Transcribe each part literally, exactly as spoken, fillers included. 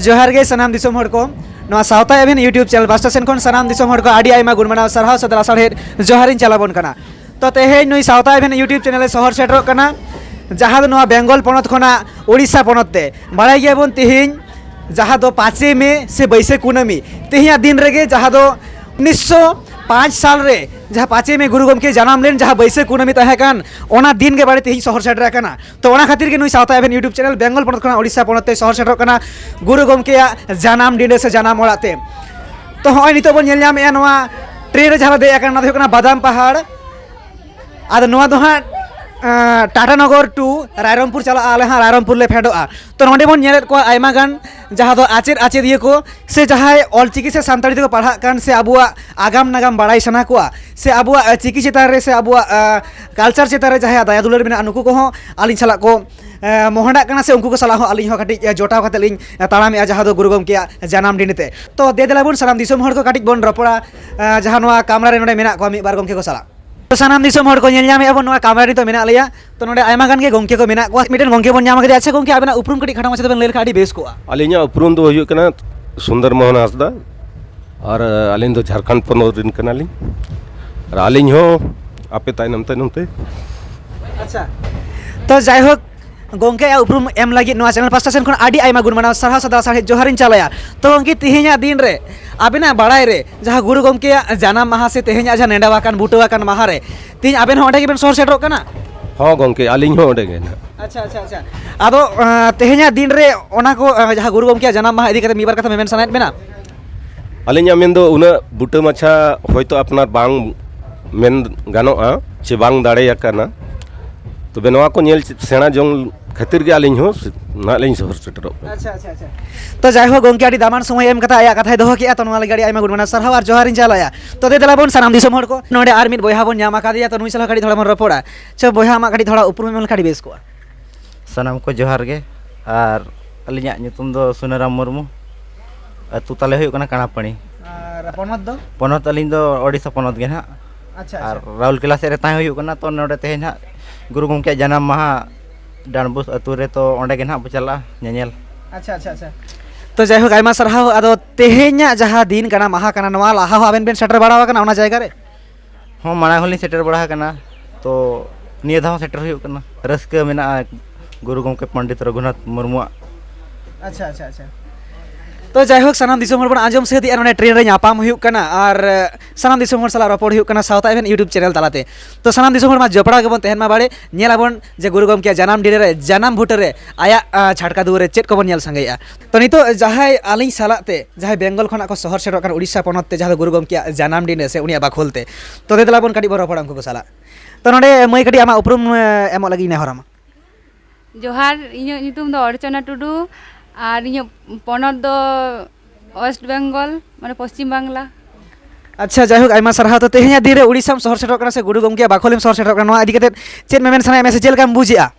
ᱡᱚᱦᱟᱨ ᱜᱮ ᱥᱟᱱᱟᱢ ᱫᱤᱥᱚᱢ ᱦᱚᱲ ᱠᱚ᱾ ᱱᱚᱣᱟ ᱥᱟᱶᱛᱟ ᱮᱵᱷᱮᱱ YouTube ᱪᱮᱱᱮᱞ ᱯᱟᱥᱴᱟ ᱥᱮᱱ ᱠᱷᱚᱱ ᱥᱟᱱᱟᱢ ᱫᱤᱥᱚᱢ ᱦᱚᱲ ᱠᱚ ᱟᱹᱰᱤ ᱟᱭᱢᱟ ᱜᱩᱱ ᱢᱟᱱᱟᱣ ᱥᱟᱨᱦᱟᱣ ᱥᱟᱛᱮ ᱞᱟᱥᱟᱲᱦᱮᱫ ᱡᱚᱦᱟᱨᱤᱧ ᱪᱟᱞᱟᱵᱚᱱ ᱠᱟᱱᱟ᱾ ᱛᱚ, ᱛᱮᱦᱮᱧ ᱱᱩᱭ ᱥᱟᱶᱛᱟ ᱮᱵᱷᱮᱱ YouTube ᱪᱮᱱᱮᱞ ᱮ ᱥᱚᱦᱚᱨ ᱥᱮᱴᱮᱨᱚᱜ ᱠᱟᱱᱟ, ᱡᱟᱦᱟᱸ ᱫᱚ ᱱᱚᱣᱟ ᱵᱮᱝᱜᱚᱞ ᱯᱚᱱᱚᱛ ᱠᱷᱚᱱᱟᱜ ᱳᱰᱤᱥᱟ ᱯᱚᱱᱚᱛ ᱛᱮ᱾ ᱵᱟᱲᱟᱭ ᱜᱮᱭᱟᱵᱚᱱ, ᱛᱮᱦᱮᱧ ᱡᱟᱦᱟᱸ ᱫᱚ ᱯᱟᱸᱪᱮᱭ ᱢᱮ ᱥᱮ ᱵᱟᱹᱭᱥᱟᱹᱠᱷ ᱠᱩᱱᱟᱹᱢᱤ, ᱛᱮᱦᱮᱧᱟᱜ ᱫᱤᱱ ᱨᱮᱜᱮ, ᱡᱟᱦᱟᱸ ᱫᱚ ᱩᱱᱤᱥᱥᱚ ᱯᱟᱸᱪ ᱥᱟᱞ ᱨᱮ ᱡᱟᱦᱟᱸ ᱯᱟᱸᱪᱮᱭ ᱢᱮ ᱜᱩᱨᱩ ᱜᱚᱢᱠᱮ ᱡᱟᱱᱟᱢ ᱞᱮᱱ, ᱡᱟᱦᱟᱸ ᱵᱟᱹᱭᱥᱟᱹᱠᱷ ᱠᱩᱱᱟᱹᱢᱤ ᱛᱟᱦᱮᱸ ᱠᱟᱱ, ᱚᱱᱟ ᱫᱤᱱ ᱜᱮ ᱵᱟᱲᱮ ᱛᱮᱦᱮᱧ ᱥᱚᱦᱚᱨ ᱥᱮᱴᱮᱨ ᱟᱠᱟᱱᱟ᱾ ᱛᱚ, ᱚᱱᱟ ᱠᱷᱟᱹᱛᱤᱨ ᱜᱮ ᱱᱩᱭ ᱥᱟᱶᱛᱟ ᱮᱵᱷᱮᱱ YouTube ᱪᱮᱱᱮᱞ ᱵᱮᱝᱜᱚᱞ ᱯᱚᱱᱚᱛ ᱠᱷᱚᱱᱟᱜ ᱳᱰᱤᱥᱟ ᱯᱚᱱᱚᱛ ᱛᱮ ᱥᱚᱦᱚᱨ ᱥᱮᱴᱮᱨᱚᱜ ᱠᱟᱱᱟ᱾ ᱜᱩᱨᱩ ᱜᱚᱢᱠᱮᱭᱟᱜ ᱡᱟᱱᱟᱢ ᱰᱤᱸᱰᱟᱹ ᱥᱮ ᱡᱟᱱᱟᱢ ᱚᱲᱟᱜ ᱛᱮ᱾ ᱛᱚ, ᱦᱚᱸᱜᱼᱚᱭ ᱱᱤᱛᱚᱜ ᱵᱚᱱ ᱧᱮᱞ ᱧᱟᱢᱮᱫᱼᱟ, ᱱᱚᱣᱟ ᱴᱨᱮᱱ ᱨᱮ ᱡᱟᱦᱟᱸ ᱞᱮ ᱫᱮᱡ ᱟᱠᱟᱱᱟ, ᱚᱱᱟ ᱫᱚ ᱦᱩᱭᱩᱜ ᱠᱟᱱᱟ ᱵᱟᱫᱟᱢ ᱯᱟᱦᱟᱲ᱾ ᱟᱫᱚ ᱱᱚᱣᱟ ᱫᱚ ᱦᱟᱸᱜ, ᱟᱸ, ᱴᱟᱴᱟᱱᱚᱜᱚᱨ to ᱨᱟᱭᱨᱚᱝᱯᱩᱨ ᱪᱟᱞᱟᱜᱼᱟ, ᱟᱞᱮ ᱦᱟᱸᱜ ᱨᱟᱭᱨᱚᱝᱯᱩᱨ ᱞᱮ ᱯᱷᱮᱰᱚᱜᱼᱟ᱾ ᱛᱚ, ᱱᱚᱸᱰᱮ ᱵᱚᱱ ᱧᱮᱞᱮᱫ ᱠᱚᱣᱟ ᱟᱭᱢᱟ ᱜᱟᱱ ᱡᱟᱦᱟᱸ ᱫᱚ ᱟᱪᱮᱫ ᱟᱪᱮᱫᱤᱭᱟᱹ ᱠᱚ ᱥᱮ ᱡᱟᱦᱟᱸᱭ ᱚᱞᱪᱤᱠᱤ ᱥᱮ ᱥᱟᱱᱛᱟᱲᱤ ᱛᱮᱠᱚ ᱯᱟᱲᱦᱟᱜ ᱠᱟᱱ ᱥᱮ ᱟᱵᱚᱣᱟᱜ ᱟᱜᱟᱢ ᱱᱟᱜᱟᱢ ᱵᱟᱲᱟᱭ ᱥᱟᱱᱟ ᱠᱚᱣᱟ ᱥᱮ ᱟᱵᱚᱣᱟᱜ, ᱟᱸ, ᱪᱤᱠᱤ ᱪᱮᱛᱟᱱ ᱨᱮ ᱥᱮ ᱟᱵᱚᱣᱟᱜ, ᱟᱸ, culture ᱪᱮᱛᱟᱱ ᱨᱮ ᱡᱟᱦᱟᱸᱭᱟᱜ ᱫᱟᱭᱟ ᱫᱩᱞᱟᱹᱲ ᱢᱮᱱᱟᱜᱼᱟ, ᱱᱩᱠᱩ ᱠᱚᱦᱚᱸ ᱟᱹᱞᱤᱧ ᱥᱟᱞᱟᱜ ᱠᱚ, ᱟᱸ, ᱢᱚᱦᱰᱟᱜ ᱠᱟᱱᱟ ᱥᱮ ᱩᱱᱠᱩ ᱠᱚ ᱥᱟᱞᱟᱜ ᱦᱚᱸ ᱟᱹᱞᱤᱧ ᱦᱚᱸ ᱠᱟᱹᱴᱤᱡ, ᱟᱸ, ᱡᱚᱴᱟᱣ ᱠᱟᱛᱮ ᱞᱤᱧ, ᱟᱸ, ᱛᱟᱲᱟᱢᱮᱜᱼᱟ, ᱡᱟᱦᱟᱸ ᱫᱚ ᱜᱩᱨᱩ ᱜᱚᱢᱠᱮᱭᱟᱜ ᱡᱟᱱᱟᱢ ᱰᱤᱸᱰᱟᱹ ᱛᱮ᱾ ᱛᱚ, ᱫᱮ ᱫᱮᱞᱟ ᱵᱚᱱ ᱥᱟᱱᱟᱢ ᱫᱤᱥᱚᱢ ᱦᱚᱲ ᱠᱚ ᱠᱟᱹᱴᱤᱡ ᱵᱚᱱ ᱨᱚᱯᱚᱲᱟ, ᱟᱸ, ᱡᱟᱦᱟᱸ ᱱᱚᱣᱟ ᱠᱟᱢᱨᱟ ᱨᱮ ᱱᱚᱰᱮ ᱢᱮᱱᱟᱜ ᱠᱚᱣᱟ ᱢᱤᱫ ᱵᱟᱨ ᱜᱚᱢᱠᱮ ᱠᱚ ᱥᱟᱞᱟᱜ᱾ ᱛᱚ, ᱥᱟᱱᱟᱢ ᱫᱤᱥᱚᱢ ᱦᱚᱲ ᱠᱚ ᱧᱮᱞ ᱧᱟᱢᱮᱫᱼᱟ ᱵᱚᱱ, ᱱᱚᱣᱟ ᱠᱟᱢᱨᱟ ᱨᱮ ᱱᱤᱛᱚᱜ ᱢᱮᱱᱟᱜ ᱞᱮᱭᱟ᱾ ᱛᱚ, ᱱᱚᱰᱮ ᱟᱭᱢᱟ ᱜᱟᱱ ᱜᱮ ᱜᱚᱢᱠᱮ ᱠᱚ ᱢᱮᱱᱟᱜ ᱠᱚᱣᱟ᱾ ᱢᱤᱫᱴᱮᱱ ᱜᱚᱢᱠᱮ ᱵᱚᱱ ᱧᱟᱢ ᱠᱮᱫᱮᱭᱟ᱾ ᱟᱪᱪᱷᱟ ᱜᱚᱢᱠᱮ, ᱟᱵᱮᱱᱟᱜ ᱩᱯᱨᱩᱢ ᱠᱟᱹᱴᱤᱡ ᱠᱷᱟᱴᱚ ᱢᱟᱪᱷᱟ ᱛᱮᱵᱮᱱ ᱞᱟᱹᱭ ᱞᱮᱠᱷᱟᱱ ᱟᱹᱰᱤ ᱵᱮᱥ ᱠᱚᱜᱼᱟ᱾ ᱟᱹᱞᱤᱧᱟᱜ ᱩᱯᱨᱩᱢ ᱫᱚ ᱦᱩᱭᱩᱜ ᱠᱟᱱᱟ ᱥᱩᱱᱫᱚᱨ ᱢᱳᱦᱚᱱ ᱦᱟᱸᱥᱫᱟ, ᱟᱨ, ᱟᱹᱞᱤᱧ ᱫᱚ ᱡᱷᱟᱲᱠᱷᱚᱸᱰ ᱯᱚᱱᱚᱛ ᱨᱮᱱ ᱠᱟᱱᱟᱞᱤᱧ᱾ ᱟᱨ ᱟᱹᱞᱤᱧ ᱦᱚᱸ ᱟᱯᱮ ᱛᱟᱭᱱᱚᱢ ᱛᱟᱭᱱᱚᱢ ᱛᱮ᱾ ᱟᱪᱪᱷᱟ, ᱛᱚ, ᱡᱟᱭᱦᱳᱠ, ᱜᱚᱢᱠᱮᱭᱟᱜ ᱩᱯᱨᱩᱢ ᱮᱢ ᱞᱟᱹᱜᱤᱫ ᱱᱚᱣᱟ ᱪᱮᱱᱮᱞ ᱯᱟᱥᱴᱟ ᱥᱮᱱ ᱠᱷᱚᱱ ᱟᱹᱰᱤ ᱟᱭᱢᱟ ᱜᱩᱱ ᱢᱟᱱᱟᱣ ᱥᱟᱨᱦᱟᱣ ᱥᱟᱫᱟ ᱥᱟᱨᱦᱟᱣ ᱡᱚᱦᱟᱨᱤᱧ ᱪᱟᱞᱟᱭᱟ᱾ ᱛᱚ ᱜᱚᱢᱠᱮ, ᱛᱮᱦᱮᱧᱟᱜ ᱫᱤᱱ ᱨᱮ ᱟᱵᱮᱱᱟᱜ ᱵᱟᱲᱟᱭ ᱨᱮ ᱡᱟᱦᱟᱸ ᱜᱩᱨᱩ ᱜᱚᱢᱠᱮᱭᱟᱜ ᱡᱟᱱᱟᱢ ᱢᱟᱦᱟ ᱥᱮ ᱛᱮᱦᱮᱧᱟᱜ ᱡᱟᱦᱟᱸ ᱱᱮᱰᱟ ᱟᱠᱟᱱ ᱵᱩᱴᱟᱹ ᱟᱠᱟᱱ ᱢᱟᱦᱟ ᱨᱮ ᱛᱮᱦᱮᱧ ᱟᱵᱮᱱ ᱦᱚᱸ ᱚᱸᱰᱮ ᱜᱮᱵᱮᱱ ᱥᱚᱦᱚᱨ ᱥᱮᱴᱮᱨᱚᱜ ᱠᱟᱱᱟ? ᱦᱚᱸ ᱜᱚᱢᱠᱮ, ᱟᱹᱞᱤᱧ ᱦᱚᱸ ᱚᱸᱰᱮ ᱜᱮ ᱱᱟᱦᱟᱜ᱾ ᱟᱪᱪᱷᱟ, ᱟᱪᱪᱷᱟ, ᱟᱪᱪᱷᱟ᱾ ᱟᱫᱚ, ᱟᱸ, ᱛᱮᱦᱮᱧᱟᱜ ᱫᱤᱱ ᱨᱮ ᱚᱱᱟ ᱠᱚ, ᱟᱸ, ᱡᱟᱦᱟᱸ ᱜᱩᱨᱩ ᱜᱚᱢᱠᱮᱭᱟᱜ ᱡᱟᱱᱟᱢ ᱢᱟᱦᱟ ᱤᱫᱤ ᱠᱟᱛᱮ ᱢᱤᱫ ᱵᱟᱨ ᱠᱟᱛᱷᱟ ᱢᱮᱢᱮᱱ ᱥᱟᱱᱟᱭᱮᱫ ᱵᱮᱱᱟ? ᱟᱹᱞᱤᱧᱟᱜ ᱢᱮᱱ ᱫᱚ ᱩᱱᱟᱹᱜ ᱵᱩᱴᱟᱹ ᱢᱟᱪᱷᱟ ᱦᱚᱭᱛᱳ ᱟᱯᱱᱟᱨ ᱵᱟᱝ ᱢᱮᱱ ᱜᱟᱱᱚᱜᱼᱟ ᱪᱮ ᱵᱟᱝ ᱫᱟᱲᱮᱭᱟᱠᱟᱱᱟ, ᱛᱚᱵᱮ ᱱᱚᱣᱟ ᱠᱚ ᱧᱮᱞ ᱥᱮᱬᱟ ᱡᱚᱝ ᱠᱷᱟᱹᱛᱤᱨ ᱜᱮ ᱟᱹᱞᱤᱧ ᱦᱚᱸ ᱱᱟᱦᱟᱜ ᱞᱤᱧ ᱥᱚᱦᱚᱨ ᱥᱮᱴᱮᱨᱚᱜ ᱠᱟᱱᱟ᱾ ᱟᱪᱪᱷᱟ, ᱟᱪᱪᱷᱟ, ᱟᱪᱪᱷᱟ᱾ ᱛᱚ ᱡᱟᱭᱦᱳᱠ ᱜᱚᱢᱠᱮ, ᱟᱹᱰᱤ ᱫᱟᱢᱟᱱ ᱥᱚᱢᱚᱭ ᱮᱢ ᱠᱟᱛᱮ ᱟᱭᱟᱜ ᱠᱟᱛᱷᱟᱭ ᱫᱚᱦᱚ ᱠᱮᱜᱼᱟ, ᱛᱚ ᱱᱚᱣᱟ ᱞᱟᱹᱜᱤᱫ ᱟᱹᱰᱤ ᱟᱭᱢᱟ ᱜᱩᱱ ᱢᱟᱱᱟᱣ ᱥᱟᱨᱦᱟᱣ ᱟᱨ ᱡᱚᱦᱟᱨᱤᱧ ᱪᱟᱞᱟᱭᱟ᱾ ᱛᱚ ᱫᱮ ᱫᱮᱞᱟ ᱵᱚᱱ ᱥᱟᱱᱟᱢ ᱫᱤᱥᱚᱢ ᱦᱚᱲ ᱠᱚ, ᱱᱚᱰᱮ ᱟᱨ ᱢᱤᱫ ᱵᱚᱭᱦᱟ ᱵᱚᱱ ᱧᱟᱢ ᱟᱠᱟᱫᱮᱭᱟ, ᱛᱚ ᱱᱩᱭ ᱥᱟᱞᱟᱜ ᱠᱟᱹᱴᱤᱡ ᱛᱷᱚᱲᱟ ᱵᱚᱱ ᱨᱚᱯᱚᱲᱟ᱾ ᱟᱪᱪᱷᱟ ᱵᱚᱭᱦᱟ, ᱟᱢᱟᱜ ᱠᱟᱹᱴᱤᱡ ᱛᱷᱚᱲᱟ ᱩᱯᱨᱩᱢ ᱮᱢ ᱞᱮᱠᱷᱟᱱ ᱟᱹᱰᱤ ᱵᱮᱥ ᱠᱚᱜᱼᱟ᱾ ᱥᱟᱱᱟᱢ ᱠᱚ ᱡᱚᱦᱟᱨ ᱜᱮ, ᱟᱨ ᱟᱹᱞᱤᱧᱟᱜ ᱧᱩᱛᱩᱢ ᱫᱚ ᱥᱩᱱᱟᱹᱨᱟᱢ ᱢᱩᱨᱢᱩ, ᱟᱹᱛᱩ ᱛᱟᱞᱮ ᱦᱩᱭᱩᱜ ᱠᱟᱱᱟ ᱠᱟᱲᱟᱯᱟᱹᱲᱤ᱾ ᱟᱨ ᱯᱚᱱᱚᱛ ᱫᱚ? ᱯᱚᱱᱚᱛ ᱟᱹᱞᱤᱧ ᱫᱚ ᱳᱰᱤᱥᱟ ᱯᱚᱱᱚᱛ ᱜᱮ ᱱᱟᱦᱟᱜ᱾ ᱟᱪᱪᱷᱟ, ᱟᱨ ᱟᱪᱪᱷᱟ᱾ ᱨᱟᱩᱨᱠᱮᱞᱟ ᱥᱮᱫ ᱨᱮ ᱛᱟᱦᱮᱸ ᱦᱩᱭᱩᱜ ᱠᱟᱱᱟ, ᱛᱚ ᱱᱚᱰᱮ ᱛᱮᱦᱮᱧ ᱦᱟᱸᱜ ᱜᱩᱨᱩ ᱜᱚᱢᱠᱮᱭᱟᱜ ᱡᱟᱱᱟᱢ ᱢᱟᱦᱟ ᱰᱟᱸᱰᱵᱳᱥ ᱟᱹᱛᱩ ᱨᱮ, ᱛᱚ ᱚᱸᱰᱮ ᱜᱮ ᱱᱟᱦᱟᱜ ᱵᱚ ᱪᱟᱞᱟᱜᱼᱟ ᱧᱮᱧᱮᱞ᱾ ᱟᱪᱪᱷᱟ, ᱟᱪᱪᱷᱟ, ᱟᱪᱪᱷᱟ᱾ ᱛᱚ ᱡᱟᱭᱦᱳᱠ, ᱟᱭᱢᱟ ᱥᱟᱨᱦᱟᱣ᱾ ᱟᱫᱚ ᱛᱮᱦᱮᱧᱟᱜ ᱡᱟᱦᱟᱸ ᱫᱤᱱ ᱠᱟᱱᱟ, ᱢᱟᱦᱟ ᱠᱟᱱᱟ, ᱱᱚᱣᱟ ᱞᱟᱦᱟ ᱦᱚᱸ ᱟᱵᱮᱱ ᱵᱮᱱ ᱥᱮᱴᱮᱨ ᱵᱟᱲᱟ ᱟᱠᱟᱱᱟ ᱚᱱᱟ ᱡᱟᱭᱜᱟ ᱨᱮ? ᱦᱚᱸ, ᱢᱟᱲᱟᱝ ᱦᱚᱸᱞᱤᱧ ᱥᱮᱴᱮᱨ ᱵᱟᱲᱟ ᱟᱠᱟᱱᱟ᱾ ᱛᱚ ᱱᱤᱭᱟᱹ ᱫᱷᱟᱣ ᱦᱚᱸ ᱥᱮᱴᱮᱨ ᱦᱩᱭᱩᱜ ᱠᱟᱱᱟ, ᱨᱟᱹᱥᱠᱟᱹ ᱢᱮᱱᱟᱜᱼᱟ ᱜᱩᱨᱩ ᱜᱚᱢᱠᱮ ᱯᱚᱱᱰᱤᱛ ᱨᱚᱜᱷᱩᱱᱟᱛᱷ ᱢᱩᱨᱢᱩᱣᱟᱜ᱾ ᱟᱪᱪᱷᱟ, ᱟᱪᱪᱷᱟ, ᱟᱪᱪᱷᱟ᱾ ᱛᱚ ᱡᱟᱭᱦᱳᱠ, ᱥᱟᱱᱟᱢ ᱫᱤᱥᱚᱢ ᱦᱚᱲ ᱵᱚᱱ ᱟᱸᱡᱚᱢ ᱥᱟᱹᱛ ᱮᱜᱼᱟ, ᱱᱚᱰᱮ ᱴᱨᱮᱱ ᱨᱮ ᱧᱟᱯᱟᱢ ᱦᱩᱭᱩᱜ ᱠᱟᱱᱟ, ᱟᱨ ᱥᱟᱱᱟᱢ ᱫᱤᱥᱚᱢ ᱦᱚᱲ ᱥᱟᱞᱟᱜ ᱨᱚᱯᱚᱲ ᱦᱩᱭᱩᱜ ᱠᱟᱱᱟ ᱥᱟᱶᱛᱟ ᱮᱵᱷᱮᱱ YouTube ᱪᱮᱱᱮᱞ ᱛᱟᱞᱟᱛᱮ᱾ ᱛᱚ ᱥᱟᱱᱟᱢ ᱫᱤᱥᱚᱢ ᱦᱚᱲ ᱢᱟ ᱡᱚᱯᱲᱟᱣ ᱜᱮᱵᱚᱱ ᱛᱟᱦᱮᱱ ᱢᱟ ᱵᱟᱲᱮ, ᱧᱮᱞ ᱟᱵᱚᱱ ᱡᱮ ᱜᱩᱨᱩ ᱜᱚᱢᱠᱮᱭᱟᱜ ᱡᱟᱱᱟᱢ ᱰᱤᱸᱰᱟᱹ ᱨᱮ, ᱡᱟᱱᱟᱢ ᱵᱷᱩᱴᱟᱹ ᱨᱮ ᱟᱭᱟᱜ, ᱟᱸ, ᱪᱷᱟᱴᱠᱟ ᱫᱩᱣᱟᱹᱨ ᱨᱮ ᱪᱮᱫ ᱠᱚᱵᱚᱱ ᱧᱮᱞ ᱥᱟᱸᱜᱮᱭᱮᱜᱼᱟ᱾ ᱛᱚ ᱱᱤᱛᱚᱜ ᱡᱟᱦᱟᱸᱭ ᱟᱹᱞᱤᱧ ᱥᱟᱞᱟᱜ ᱛᱮ, ᱡᱟᱦᱟᱸᱭ ᱵᱮᱝᱜᱚᱞ ᱠᱷᱚᱱᱟᱜ ᱠᱚ ᱥᱚᱦᱚᱨ ᱥᱮᱴᱮᱨᱚᱜ ᱠᱟᱱᱟ ᱩᱲᱤᱥᱥᱟ ᱯᱚᱱᱚᱛ ᱛᱮ, ᱡᱟᱦᱟᱸ ᱫᱚ ᱜᱩᱨᱩ ᱜᱚᱢᱠᱮᱭᱟᱜ ᱡᱟᱱᱟᱢ ᱰᱤᱸᱰᱟᱹ ᱥᱮ ᱩᱱᱤᱭᱟᱜ ᱵᱟᱠᱷᱳᱞ ᱛᱮ, ᱛᱚ ᱫᱮᱞᱟ ᱵᱚᱱ ᱠᱟᱹᱴᱤᱡ ᱵᱚᱱ ᱨᱚᱯᱚᱲᱟ ᱩᱱᱠᱩ ᱠᱚ ᱥᱟᱞᱟᱜ᱾ ᱛᱚ ᱱᱚᱰᱮ ᱢᱟᱹᱭ ᱠᱟᱹᱴᱤᱡ ᱟᱢᱟᱜ ᱩᱯᱨᱩᱢ, ᱮ, ᱮᱢᱚᱜ ᱞᱟᱹᱜᱤᱫ ᱤᱧ ᱱᱮᱦᱚᱨᱟᱢᱟ᱾ ᱡᱚᱦᱟᱨ, ᱤᱧᱟᱹᱜ ᱧᱩᱛᱩᱢ ᱫᱚ ᱚᱨᱪᱚᱱᱟ ᱴᱩᱰᱩ ᱟᱨ ᱤᱧᱟᱹᱜ ᱯᱚᱱᱚᱛ ᱫᱚ ᱳᱭᱮᱥᱴ ᱵᱮᱝᱜᱚᱞ, ᱢᱟᱱᱮ ᱯᱚᱥᱪᱤᱢ ᱵᱟᱝᱞᱟ᱾ ᱟᱪᱪᱷᱟ, ᱡᱟᱭᱦᱳᱠ, ᱟᱭᱢᱟ ᱥᱟᱨᱦᱟᱣ᱾ ᱛᱚ ᱛᱮᱦᱮᱧᱟᱜ ᱫᱤᱱ ᱨᱮ ᱩᱲᱤᱥᱥᱟᱢ ᱥᱚᱦᱚᱨ ᱥᱮᱴᱮᱨᱚᱜ ᱠᱟᱱᱟ ᱥᱮ ᱜᱩᱨᱩ ᱜᱚᱢᱠᱮᱭᱟᱜ ᱵᱟᱠᱷᱳᱞᱮᱢ ᱥᱚᱦᱚᱨ ᱥᱮᱴᱮᱨᱚᱜ ᱠᱟᱱᱟ, ᱱᱚᱣᱟ ᱤᱫᱤ ᱠᱟᱛᱮ ᱪᱮᱫ ᱢᱮᱢᱮᱱ ᱥᱟᱱᱟᱭᱮᱫ ᱢᱮᱭᱟ ᱥᱮ ᱪᱮᱫ ᱞᱮᱠᱟᱢ ᱵᱩᱡᱮᱜᱼᱟ?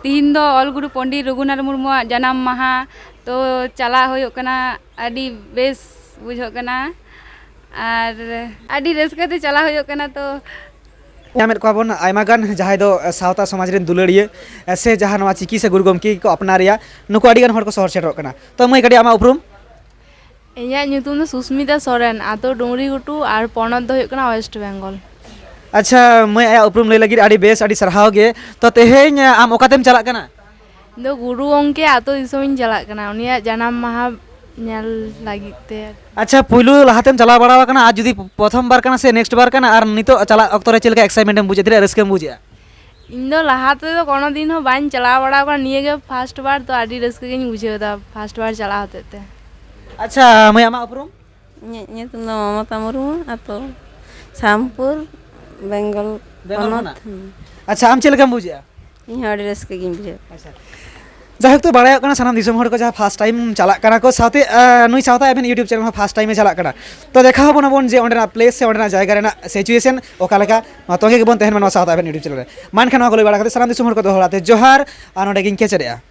ᱛᱤᱦᱤᱧ ᱫᱚ ᱚᱞ ᱜᱩᱨᱩ ᱯᱚᱱᱰᱤᱛ ᱨᱚᱜᱷᱩᱱᱟᱛᱷ ᱢᱩᱨᱢᱩᱣᱟᱜ ᱡᱟᱱᱟᱢ ᱢᱟᱦᱟ, ᱛᱚ ᱪᱟᱞᱟᱜ ᱦᱩᱭᱩᱜ ᱠᱟᱱᱟ, ᱟᱹᱰᱤ ᱵᱮᱥ ᱵᱩᱡᱷᱟᱹᱜ ᱠᱟᱱᱟ ᱟᱨ ᱟᱹᱰᱤ ᱨᱟᱹᱥᱠᱟᱹ ᱛᱮ ᱪᱟᱞᱟᱜ ᱦᱩᱭᱩᱜ ᱠᱟᱱᱟ᱾ ᱛᱚ ᱧᱟᱢᱮᱫ ᱠᱚᱣᱟ ᱵᱚᱱ ᱟᱭᱢᱟ ᱜᱟᱱ ᱡᱟᱦᱟᱸᱭ ᱫᱚ ᱥᱟᱶᱛᱟ ᱥᱚᱢᱟᱡᱽ ᱨᱮᱱ ᱫᱩᱞᱟᱹᱲᱤᱭᱟᱹ ᱥᱮ ᱡᱟᱦᱟᱸ ᱱᱚᱣᱟ ᱪᱤᱠᱤ ᱥᱮ ᱜᱩᱨᱩ ᱜᱚᱢᱠᱮ ᱜᱮᱠᱚ ᱟᱯᱱᱟᱨᱮᱭᱟ, ᱱᱩᱠᱩ ᱟᱹᱰᱤ ᱜᱟᱱ ᱦᱚᱲ ᱠᱚ ᱥᱚᱦᱚᱨ ᱥᱮᱴᱮᱨᱚᱜ ᱠᱟᱱᱟ᱾ ᱛᱚ ᱢᱟᱹᱭ, ᱠᱟᱹᱴᱤᱡ ᱟᱢᱟᱜ ᱩᱯᱨᱩᱢ? ᱤᱧᱟᱹᱜ ᱧᱩᱛᱩᱢ ᱫᱚ ᱥᱩᱥᱢᱤᱛᱟ ᱥᱚᱨᱮᱱ, ᱟᱛᱳ ᱰᱩᱝᱨᱤ ᱜᱷᱩᱴᱩ ᱟᱨ ᱯᱚᱱᱚᱛ ᱫᱚ ᱦᱩᱭᱩᱜ ᱠᱟᱱᱟ ᱳᱭᱮᱥᱴ ᱵᱮᱝᱜᱚᱞ᱾ ᱟᱪᱪᱷᱟ ᱢᱟᱹᱭ, ᱟᱭᱟᱜ ᱩᱯᱨᱩᱢ ᱞᱟᱹᱭ ᱞᱟᱹᱜᱤᱫ ᱟᱹᱰᱤ ᱵᱮᱥ, ᱟᱹᱰᱤ ᱥᱟᱨᱦᱟᱣ ᱜᱮ᱾ ᱛᱚ ᱛᱮᱦᱮᱧ ᱟᱢ ᱚᱠᱟᱛᱮᱢ ᱪᱟᱞᱟᱜ ᱠᱟᱱᱟ? ᱤᱧ ᱫᱚ ᱜᱩᱨᱩ ᱜᱚᱢᱠᱮ ᱟᱛᱳ ᱫᱤᱥᱚᱢᱤᱧ ᱪᱟᱞᱟᱜ ᱠᱟᱱᱟ, ᱩᱱᱤᱭᱟᱜ ᱡᱟᱱᱟᱢ ᱢᱟᱦᱟ ᱧᱮᱞ ᱞᱟᱹᱜᱤᱫ ᱛᱮ᱾ ᱟᱪᱪᱷᱟ, ᱯᱩᱭᱞᱩ ᱞᱟᱦᱟᱛᱮᱢ ᱪᱟᱞᱟᱣ ᱵᱟᱲᱟ ᱟᱠᱟᱱᱟ, ᱟᱨ ᱡᱩᱫᱤ ᱯᱨᱚᱛᱷᱚᱢ ᱵᱟᱨ ᱠᱟᱱᱟ ᱥᱮ ᱱᱮᱠᱥᱴ ᱵᱟᱨ ᱠᱟᱱᱟ, ᱟᱨ ᱱᱤᱛᱚᱜ ᱪᱟᱞᱟᱜ ᱚᱠᱛᱚ ᱨᱮ ᱪᱮᱫ ᱞᱮᱠᱟ ᱮᱠᱥᱟᱭᱴᱢᱮᱱᱴ ᱮᱢ ᱵᱩᱡᱮᱫᱼᱟ, ᱛᱤᱱᱟᱹᱜ ᱨᱟᱹᱥᱠᱟᱹᱢ ᱵᱩᱡᱮᱫᱼᱟ? ᱤᱧ ᱫᱚ ᱞᱟᱦᱟ ᱛᱮᱫᱚ ᱠᱳᱱᱳ ᱫᱤᱱ ᱦᱚᱸ ᱵᱟᱹᱧ ᱪᱟᱞᱟᱣ ᱵᱟᱲᱟ ᱟᱠᱟᱱᱟ, ᱱᱤᱭᱟᱹ ᱜᱮ ᱯᱷᱟᱥᱴ ᱵᱟᱨ, ᱛᱚ ᱟᱹᱰᱤ ᱨᱟᱹᱥᱠᱟᱹ ᱜᱤᱧ ᱵᱩᱡᱷᱟᱹᱣ ᱮᱫᱟ ᱯᱷᱟᱥᱴ ᱵᱟᱨ ᱪᱟᱞᱟᱣ ᱦᱚᱛᱮᱡ ᱛᱮ᱾ ᱟᱪᱪᱷᱟ ᱢᱟᱹᱭ, ᱟᱢᱟᱜ ᱩᱯᱨᱩᱢ? ᱤᱧᱟᱹᱜ ᱧᱩᱛᱩᱢ ᱫᱚ ᱢᱚᱢᱚᱛᱟ ᱢᱩᱨᱢᱩ, ᱟᱛᱳ ᱥᱟᱢᱯᱩᱨ, ᱵᱮᱝᱜᱚᱞ ᱵᱮᱝᱜᱚᱞ ᱯᱚᱱᱚᱛ᱾ ᱠᱷᱚᱱᱟᱜ? ᱦᱩᱸ᱾ ᱟᱪᱪᱷᱟ, ᱟᱢ ᱪᱮᱫ ᱞᱮᱠᱟᱢ ᱵᱩᱡᱮᱜᱼᱟ? ᱤᱧ ᱦᱚᱸ ᱟᱹᱰᱤ ᱨᱟᱹᱥᱠᱟᱹ ᱜᱤᱧ ᱵᱩᱡᱷᱟᱹᱣ᱾ ᱟᱪᱪᱷᱟ, ᱡᱟᱭᱦᱳᱠ, ᱛᱚ ᱵᱟᱲᱟᱭᱚᱜ ᱠᱟᱱᱟ ᱥᱟᱱᱟᱢ ᱫᱤᱥᱚᱢ ᱦᱚᱲ ᱠᱚ ᱡᱟᱦᱟᱸ ᱯᱷᱟᱥᱴ ᱴᱟᱭᱤᱢ ᱪᱟᱞᱟᱜ ᱠᱟᱱᱟ ᱠᱚ, ᱥᱟᱶᱛᱮ, ᱟᱸ, ᱱᱩᱭ ᱥᱟᱶᱛᱟ ᱮᱵᱷᱮᱱ YouTube ᱪᱮᱱᱮᱞ ᱦᱚᱸ ᱯᱷᱟᱥᱴ ᱴᱟᱭᱤᱢᱮ ᱪᱟᱞᱟᱜ ᱠᱟᱱᱟ᱾ ᱛᱚ ᱫᱮᱠᱷᱟᱣ ᱟᱵᱚᱱ ᱟᱵᱚᱱ ᱡᱮ ᱚᱸᱰᱮᱱᱟᱜ ᱯᱞᱮᱥ ᱥᱮ ᱚᱸᱰᱮᱱᱟᱜ ᱡᱟᱭᱜᱟ ᱨᱮᱱᱟᱜ ᱥᱤᱪᱩᱭᱮᱥᱚᱱ ᱚᱠᱟ ᱞᱮᱠᱟ᱾ ᱢᱟ ᱛᱚᱸᱜᱮ ᱜᱮᱵᱚᱱ ᱛᱟᱦᱮᱱ ᱢᱟ ᱱᱚᱣᱟ ᱥᱟᱶᱛᱟ ᱮᱵᱷᱮᱱ YouTube ᱪᱮᱱᱮᱞ ᱨᱮ᱾ ᱢᱟ ᱮᱱᱠᱷᱟᱱ ᱱᱚᱣᱟ ᱠᱚ ᱞᱟᱹᱭ ᱵᱟᱲᱟ ᱠᱟᱛᱮ ᱥᱟᱱᱟᱢ ᱫᱤᱥᱚᱢ ᱦᱚᱲ ᱠᱚ ᱫᱚᱦᱲᱟ ᱛᱮ ᱡᱚᱦᱟᱨ, ᱟᱨ ᱱᱚᱸᱰᱮ ᱜᱤᱧ ᱠᱮᱪᱮᱫᱮᱜᱼᱟ᱾